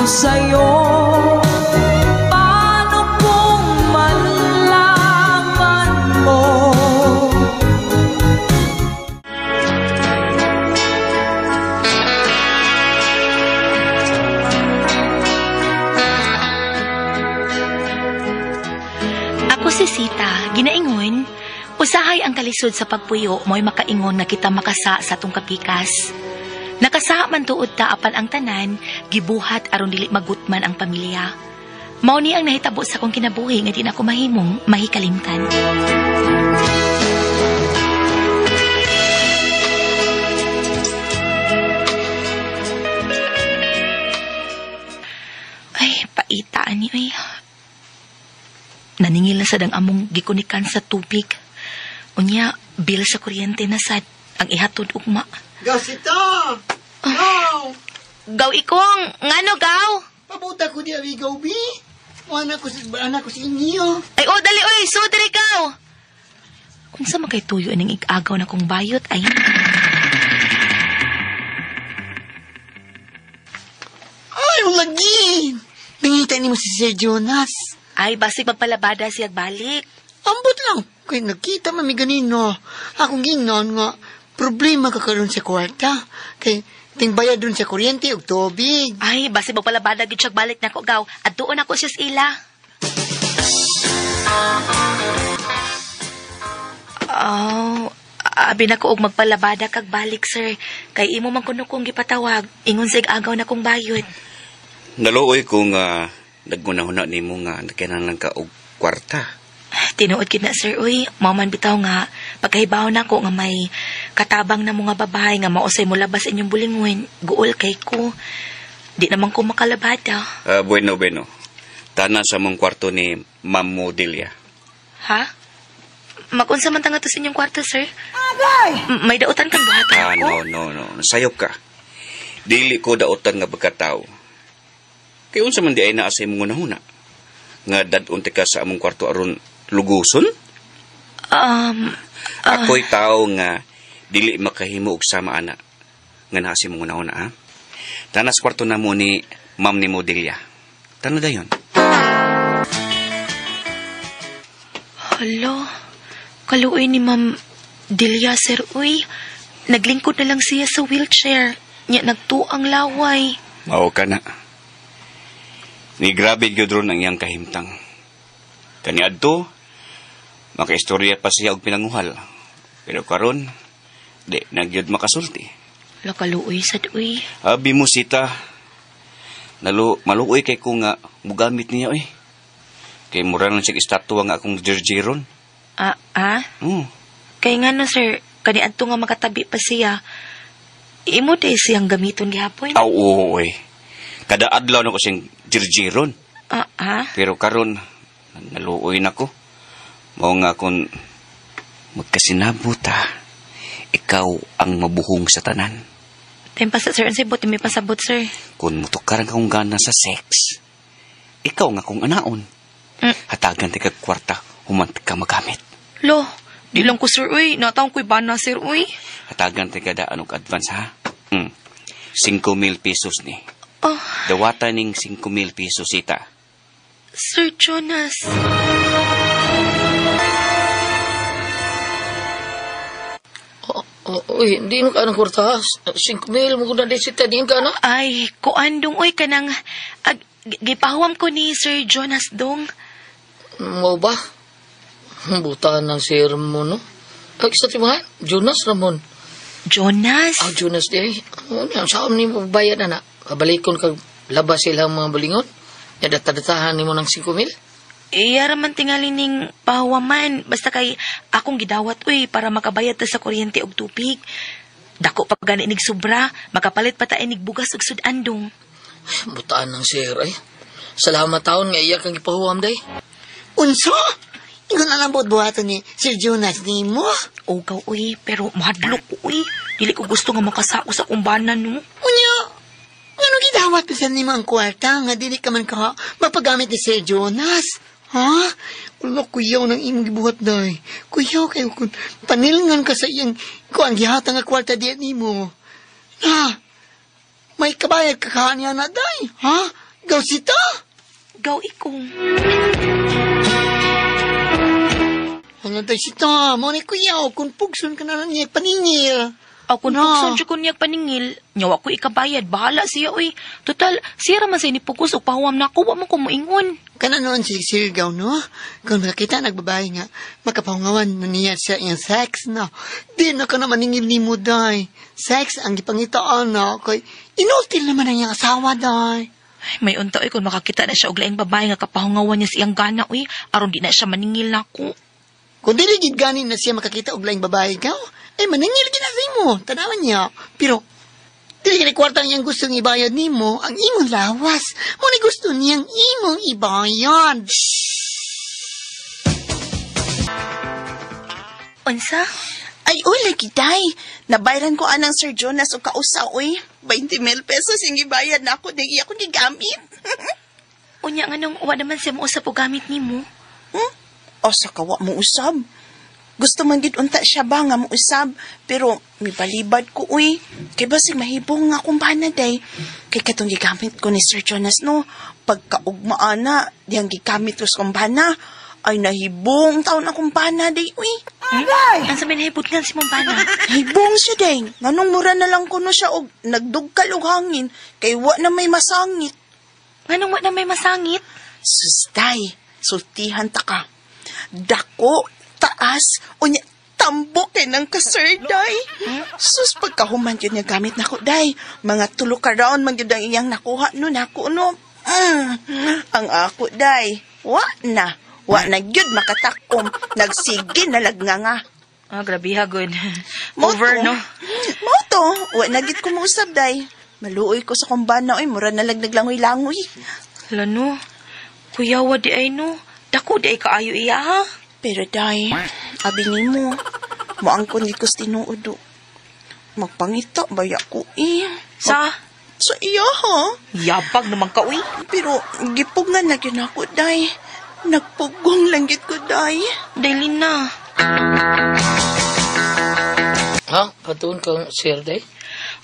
sa'yo. Paano kung malaman mo? Ako si Sita, ginaingon, usahay ang kalisod sa pagpuyo mo'y makaingon nga kita makasa sa atong kapikas. Nakasa man tuod ta apan ang tanan, gibuhat aron dili magutman ang pamilya. Mao ni ang nahitabo sa akong kinabuhi nga di na ako mahimong mahikalimtan. Ay, paita ani ay. Naningil na sad ang among gikunikan sa tubig. Unya, bill sa kuryente na sad ang ihatod ugma. Gaw sito! Gaw! Gaw ikong, ngano gaw? Pabuta ko di abi gaw bi. Anak ko sa inyo. Ay, oh, dali, oy, so dali gaw. Unsa man kay tuyo ining igagaw na kong bayot ay. Ay, lagi. Nangita nimo si Sir Jonas. Ay, basig magpalabada siya balik. Ambot lang. Kay nagkita mami ganino. Akong ginon nga, problema ka karon sa kwarta. Kay tingbayad dun sa kuryente ug tubig. Ay, basig magpalabada gid siya balik nako gaw. At doon ako siya sa ila. Oh, abi na ko og magpalabada kag balik, sir. Kay imo man kuno kong gipatawag. Ingon sa agaw na kong bayot. Naluoy ko nga naggunahuna nimo nga nakinahanglan ka og kwarta. Tinuod gid na, sir, uy. Mao man bitaw nga pagkahibaw nako nga may katabang na mga babae nga mausay mo labas inyong bulingon. Guol kay ko. Di naman ko makalabada. Bueno, bueno. Tana sa mong kwarto ni Ma'am Modelia. Ha? Magunsa man ta nga to sa inyong kwarto, sir? Agay! May dautan kang buhatan ako? No, no, no. Sayop ka. Dili ko dautan nga pagkatao. Kaya unsa man di ay naa sa imong hunahuna? Nga dad-on ka sa among kwarto aron luguson? Ako'y tao nga dili makahimo og sama ana nga naa sa imong hunahuna, ha? Tanas kwarto na mo ni Ma'am ni Modelia. Tana dayon. Hala, kaluoy ni Ma'am Delia, sir, uy. Naglingkod na lang siya sa wheelchair. Nya nagtuang laway. Mao ka na. Ni grabe gyud ron ang iyang kahimtang. Kaniadto, makaistorya pa siya og pinanguhal. Pero karon, di na gyud makasulti. Lakaluoy sad uy. Abi mo sita, maluoy kay ko nga mugamit niya uy. Kay mura lang siya estatwa nga akong jirjiron. Ah? Kay nga no, sir, kaniadto nga makatabi pa siya. Imo day siyang gamiton gihapon. Aw, oo, uy. Kada adlaw na ko siyang jirjiron. Ah? Pero karon naluoy na ko. Mao nga kung magkasinabot ha, ikaw ang mabuhong sa tanan. Time pa sa sir, unsay buot may pasabot, sir? Kung mutukaran kang gana sa sex, ikaw nga kung anaon. Hatagan ti kag kwarta, human ka magamit. Lo, di lang ko, sir, uy. Nataon ko'y bana, sir, uy. Hatagan ti kada anong advance, ha? 5,000 pesos ni. Oh. Dawata ning 5,000 pesos, sita. Sir Jonas. Uy, hindi mo ka ng kwarta. 5,000 mo na din sita, di ka na. Ay, kuan dong, uy, kanang gipahuam ko ni Sir Jonas dong. Mo ba? Buta ng sir mo, no? Ay, sa timahan, Jonas Ramon. Jonas? Ah, Jonas di ay. Ano, saan ni mo bayad na na? Kabalikon kag labas silang mga balingon. Nadatadatahan ni mo ng 5,000? Iya raman tingali ning pahuwaman. Basta kay akong gidawat, uy, para makabayad ta sa kuryente og tubig. Dako pa gani nig sobra, makapalit pa ta inig bugas og sud-andong. Butaan ng sir, ay. Salamat taon nga iya kang gipahuwam, day. Unso? Ingon na lang buhat-buhaton ni Sir Jonas ni mo? Ogaw, uy, pero mahadlok ko, uy. Dili ko gusto nga makasako sa kumbanan, no? Unya, ngano gidawat pa sa nimo ang kwarta nga dili ka man ka mapagamit ni Sir Jonas? Ha? Ulo, kuyaw ng imong gibuhat, day. Kuyaw kayo kung panilngan ka sa iyang kuan gihatag nga kwarta diyan nimo. Ha? May kabayad ka kaniya na, day. Ha? Gaw sita? Gaw ikong. Ano tayo sita? Mo ni kuyaw, kung pugson ka na lang niya paningil. Aw, kung No. pugson siya ko niya paningil, nyawa ko ikabayad, bahala siya, uy. Total, siya raman sa inipugos o pahuwam na ako, wa man ko moingon. Kana noon si Sirgaw, no? Kung nakita nagbabae nga, makapahungawan na niya sa iyang sex, no? Di na ka na maningil ni mo, day. Sex ang gipangitaan, no? Kay inutil naman ang iyang asawa, day. Ay, may unta, uy, kung makakita na siya og laing babae nga kapahungawan niya sa iyang gana, uy, aron di na siya maningil na ako. Kung dili gid gani na siya makakita og laing babae ikaw, ay maningil gid na sa imo, tanawan niya. Pero dili gid kwarta ang iyang gustong ibayad nimo, ang imong lawas. Mo ni gusto niyang imong ibayad. Unsa? Ay, ula, giday. Nabayran ko anang Sir Jonas o kausa, uy. 20,000 pesos yung gibayad na ako, di ako gigamit. Unya nga nung wa naman siya mousap og gamit nimo. Hmm? O sa kawa mo usab. Gusto man gid unta siya ba nga mousab, pero mibalibad ko uy. Kay basig mahibong nga akong bana day. Kay katong gigamit ko ni Sir Jonas no, pagkaugma ana, diyang gigamit ko sa akong bana. Ay nahibong taon akong bana day uy. Hmm? Ang sabi nahibot nga si mong bana. Hibong siya day. Nganong mura na lang kuno siya og nagdugkal og hangin kay wa na may masangit. Nganong wa na may masangit? Sustay, sultihan ta ka. Dako, taas, unya, tambok kay nang kasir, day. Sus, pagkahuman yun niya gamit nako, day. Mga tulo ka round, man yun ang iyang nakuha no, nako no. Ang ako, day. Wa na. Wa na gyud makatakom. Nagsige na lagnganga. Nga. Ah, grabe ha, good. Mo Over, to. no? Mo to. Wa na gyud ko mausab, day. Maluoy ko sa kumbana, oy. Mura na lag naglangoy-langoy. Hala, no. Kuyawa di ay, no. Dako di ay kaayo iya, ha? Pero day, abi nimo, moangkon gid ko sa tinuod do. Magpangita baya ko eh. Sa? Sa iya ha. Yabag naman ka, uy. Pero gipugngan na gyud ako day. Nagpugong lang gid ko day. Dali na. Ha? Patuon kang sir, day?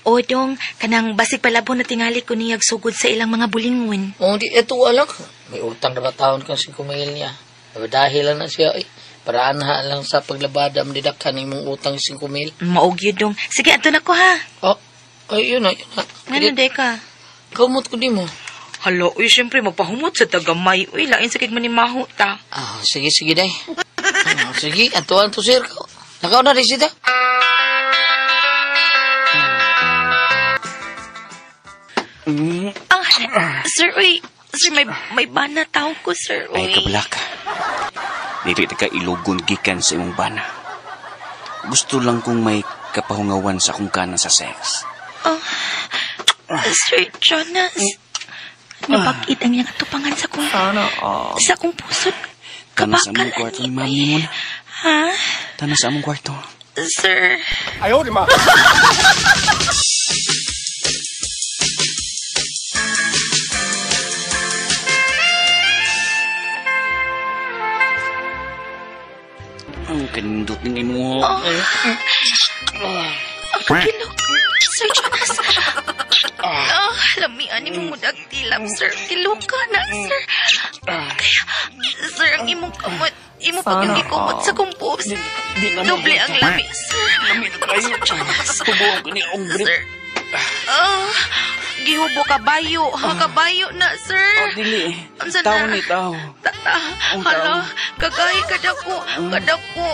O, dong, kanang basig palabo na tingali ko niyag sugod sa ilang mga bulingon. O, di, eto alang. May utang na ba taon kang 5,000 niya? Dahil lang na siya, eh. Paraan ha lang sa paglabada, manidakan imong utang 5,000. Maog yun, dong. Sige, ato na ko, ha? Oh, ay, yun na, yun na. Ngano, day ka? Kamot ko di mo. Hala, uy, syempre, magpahumot sa tagamay. Uy, lain sa kig manimaho ta. Ah, sige, sige, day. Ah, sige, atuan to, sir. Nakaw na rin sita. Ah, sir, uy. Sir, may bana taong ko, sir, uy. Ay, kablaka. Dili ta ka ilugon gikan sa imong bana. Gusto lang kong may kapahungawan sa akong kanan sa sex. Oh, Sir Jonas, napag-it ang iyang atupangan sa kong... Sa akong pusod. Tana sa among Kabakal kwarto ani, ni ma'am uy. nimo na. Ha? Tana sa among kwarto. Sir? Ang kanindot ning imo. Oh. Ang kakilok. Sir Jonas. Ah, lamian ni mo mudag tilap, sir. Kilok ka na, sir. Kaya, sir, ang imong kamot, imo pag yung gikumot sa kong boobs. Doble ang lami, sir. Sir Jonas. Tubuhan ko ni ang Sir. Ah, gihubo kabayo. Ha, kabayo na, sir. Dili. Unsa na? Tao ni tao. Tata, Ang hala, tao. kagay kadako, kadako.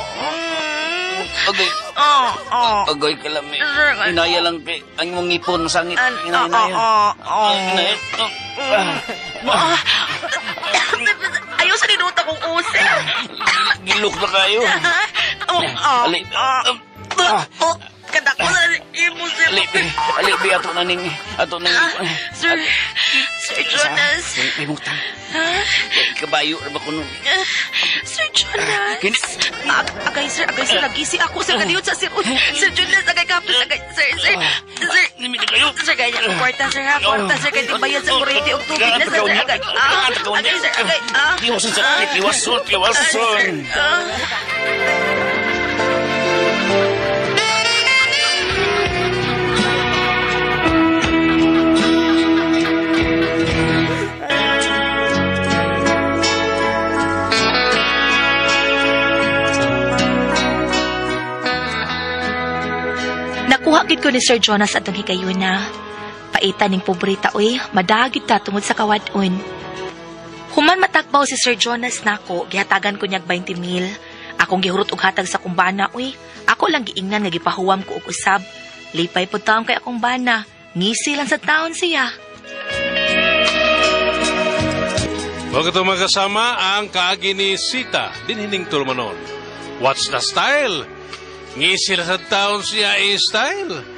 Agay, Oh, oh. agay kalami. Sir, ano? Inaya lang kay ang imong ngipon masangit. An- Inaya, inaya. oh, oh, oh. Inaya. Ah. Ah. Ayaw sa ninuta kong usir. Gilok na kayo. Oh, oh, Ali. oh. Ah. Oh, kadako na imo sir. Ali, ali, bi ato na ning ato ning. Ah, Sir, Sir Jonas. May mutang. Ha? Kabayo ra ba kuno? Ah, Sir Jonas. Kini- Agay, sir, agay, sir, nagisi ako, sir, kadiyot sa sir. Uy, Sir Jonas, agay kapis, agay, sir, sir, sir. Nimi na kayo. Sir, gaya ko, kwarta, sir, ha, kwarta, sir, kay bayad sa kuryente og tubig na, sir, sir, agay, ah, agay, sir, agay, ah. Liwason sa liwason, liwason. Ah, sir, ah. Nakakuha gid ko ni Sir Jonas atong higayuna. Paitan ning pobreta oy, madagit ta tungod sa kawadon. Human matakbaw si Sir Jonas nako, gihatagan ko niyag 20 mil. Akong gihurot og hatag sa akong bana oy. Ako lang giingnan nga gipahuwam ko og usab. Lipay pud taon kay akong bana. Ngisi lang sa taon siya. Huwag ito magkasama ang kaagi ni Sita, dinhining tulumanon. What's the style? Ngisi na sa taon siya style.